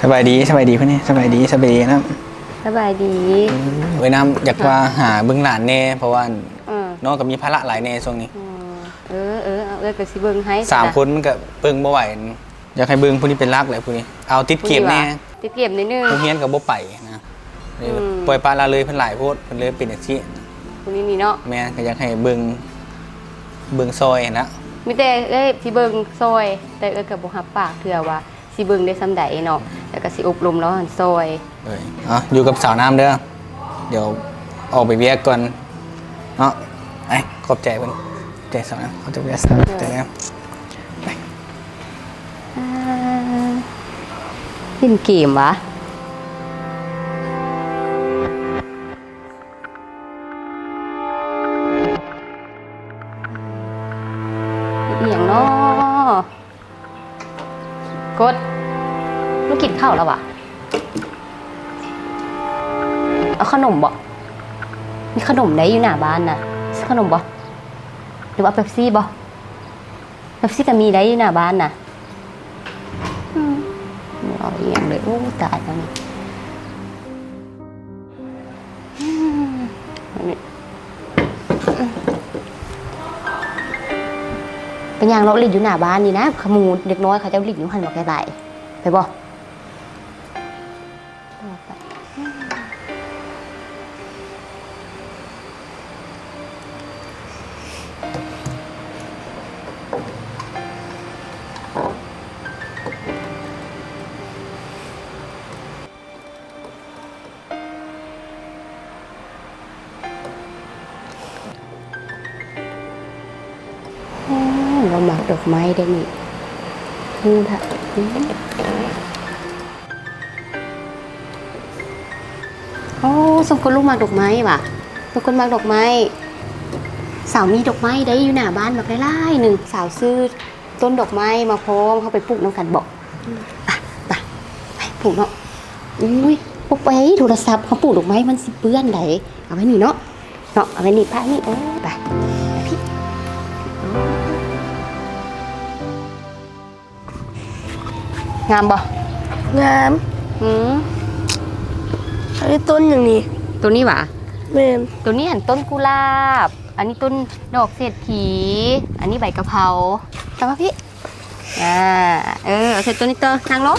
ສະບາຍດີ ສະບາຍດີພຸ້ນນີ້ ສະບາຍດີ ສະບາຍດີນຳ ສະບາຍດີ. ເອີຍ ນ້ຳ ຢາກວ່າຫາເບິ່ງຫຼານແດ່ ເພາະວ່າ ເອີ ນ້ອງກໍມີພາລະຫຼາຍແດ່ຊ່ວງນີ້. ເອີ ເອີ ເອີ ເອື້ອຍກໍຊິເບິ່ງໃຫ້ ສາມຄົນມັນກໍເບິ່ງບໍ່ໄຫວ. ຢາກໃຫ້ເບິ່ງຜູ້ນີ້ເປັນຫຼັກແຫຼະ ຜູ້ນີ້ ເອົາຕິດເກມແດ່ ຕິດເກມໜ້ອຍໜຶ່ງ ໂຮງຮຽນກໍບໍ່ໄປນະ. ອືມ ປ່ອຍປະລະເລີຍເພິ່ນຫຼາຍໂພດ ເພິ່ນເລີຍເປັນຈັ່ງຊີ້ ຜູ້ນີ້ນີ້ເນາະ. ແມ່ນ ກໍຢາກໃຫ້ເບິ່ງ ເບິ່ງຊ່ອຍຫັ້ນນະ. ມີແຕ່ເອື້ອຍຊິເບິ່ງຊ່ອຍ ແຕ່ເອື້ອຍກໍບໍ່ຮັບປາກເທື່ອວ່າຊິເບິ່ງໄດ້ສ່ຳໃດເນາະ ແລ້ວກໍຊິອົບຮົມລາວຫັ້ນຊ່ອຍ. ເອີຍ ເອົາ ຢູ່ກັບສາວນ້ຳເດີ ດຽວອອກໄປວຽກກ່ອນເນາະ. ໄປ ຂອບໃຈເພິ່ນ ຂອບໃຈສາວນ້ຳ ຂອບໃຈເພິ່ນ ຂອບໃຈສາວນ້ຳ ໄປ. ອ່າ ຫຼິ້ນເກມຫວາ ອີ່ຫຍັງເນາະ? ກົດ ລູກກິນເຂົ້າແລ້ວຫວາ? ເອົາຂະໜົມບໍ່? ມີຂະໜົມໃດຢູ່ໜ້າບ້ານນະ? ຊື້ຂະໜົມບໍ່? ຫຼືວ່າເປັບຊີບໍ່? ເປັບຊີກໍມີໄດ໋ຢູ່ໜ້າບ້ານນະ. ອືມ ບໍ່ເອົາອີ່ຫຍັງເລີຍ ໂອ້ ຕາຍແລ້ວນີ້. ອືມ ໄປຍ່າງເລາະຫຼິ້ນຢູ່ໜ້າບ້ານນີ້ນະ ຂະໝູເດັກນ້ອຍເຂົາເຈົ້າຫຼິ້ນຢູ່ຫັ້ນບັກຫຼາຍໆ ໄປບໍ່? ໂອ້ ລາວມັກດອກໄມ້ເດ້ນີ້ ຮູ້ລະ. ໂອ້ ສົມຄວນລູກມັກດອກໄມ້ຫວາ ສົມຄວນມັກດອກໄມ້. ສາວມີດອກໄມ້ໄດ໋ຢູ່ໜ້າບ້ານບັກຫຼາຍໆໜຶ່ງ ສາວຊື້ ຕົ້ນດອກໄມ້ມາພ້ອມ ເຮົາໄປປູກນຳກັນເບາະ? ອືມ ໄປ ໄປ ໄປປູກເນາະ. ອຸ້ຍ ບໍ່ໄປ ໂທລະສັບ ເຮົາປູກດອກໄມ້ມັນຊິເປື້ອນໃດ໋. ເອົາໄວ້ນີ້ເນາະ ເນາະ ເອົາໄວ້ນີ້ ປະນີ້ ເອີ ໄປ ໄປພີ້. ງາມບໍ່? ງາມ. ອືມ ອັນນີ້ຕົ້ນຫຍັງນີ້? ໂຕນີ້ຫວາ? ແມ່ນ ໂຕນີ້ຫັ້ນຕົ້ນກຸຫຼາບ ອັນນີ້ຕົ້ນດອກເສດຖີ ອັນນີ້ໃບກະເພົາ. ຕາມມາພີ້. ອ່າ ເອີ ເອົາໃສ່ໂຕນີ້ຕໍ່ ນັ່ງລົງ.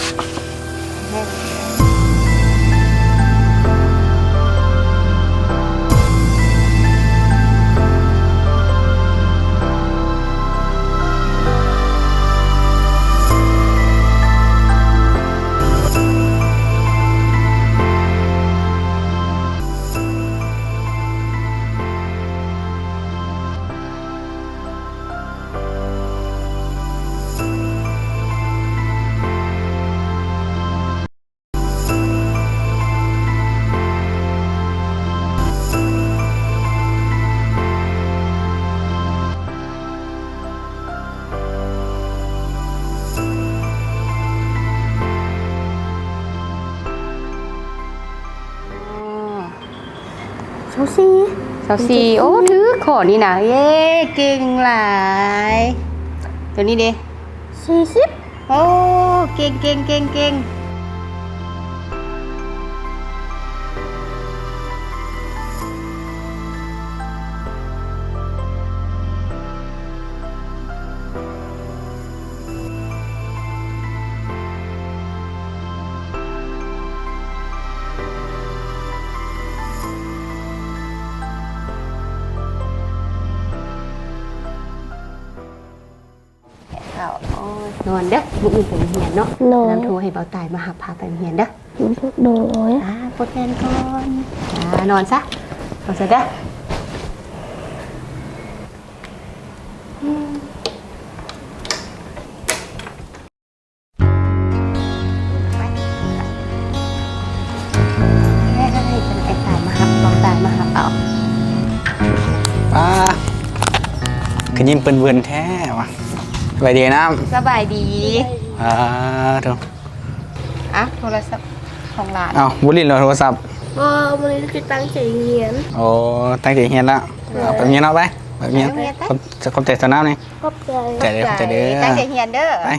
ຊາວສີ່ ຊາວສີ່ ໂອ້ ຖືກຂໍ້ນີ້ນະ ເຢ້ ເກັ່ງຫຼາຍ. ໂຕນີ້ເດ? ສີ່ສິບ. ໂອ້ ເກັ່ງ ເກັ່ງ ເກັ່ງ ເກັ່ງ. ເຂົ້າ ໂອ້ຍ ນອນເດີ້ ມື້ອື່ນໄປໂຮງຮຽນເນາະ. ໂດຍ ນຳໂທໃຫ້ເບົາຕາຍມາຮັບ ພາໄປໂຮງຮຽນເດີ້. ໂດຍ ອ່າ ປົດແວ່ນກ່ອນ ອ່າ ນອນຊະ ນອນຊະເດີ້. ອ້າ ຄືຍິ້ມເປີ້ນເວີນແທ້ວະ. ສະບາຍດີນ້ຳ. ສະບາຍດີ. ອ້າ ໂທ້ ອ່ະ ໂທລະສັບຂອງຫຼານ. ເອົ້າ ບໍ່ຫຼິ້ນເຫຼືອໂທລະສັບ? ບໍ່ ມື້ນີ້ຄືຕັ້ງໃຈຮຽນ. ໂອ້ ຕັ້ງໃຈຮຽນລະ. ເອີ ເອົາໄປຮຽນເນາະ ໄປ ໄປຮຽນ. ໄປໂຮງຮຽນໄປ. ຂອບ ຂອບໃຈສາວນ້ຳນີ້. ຂອບໃຈ ຂອບໃຈເດີ ຂອບໃຈເດີ ຕັ້ງໃຈຮຽນເດີ ໄປ.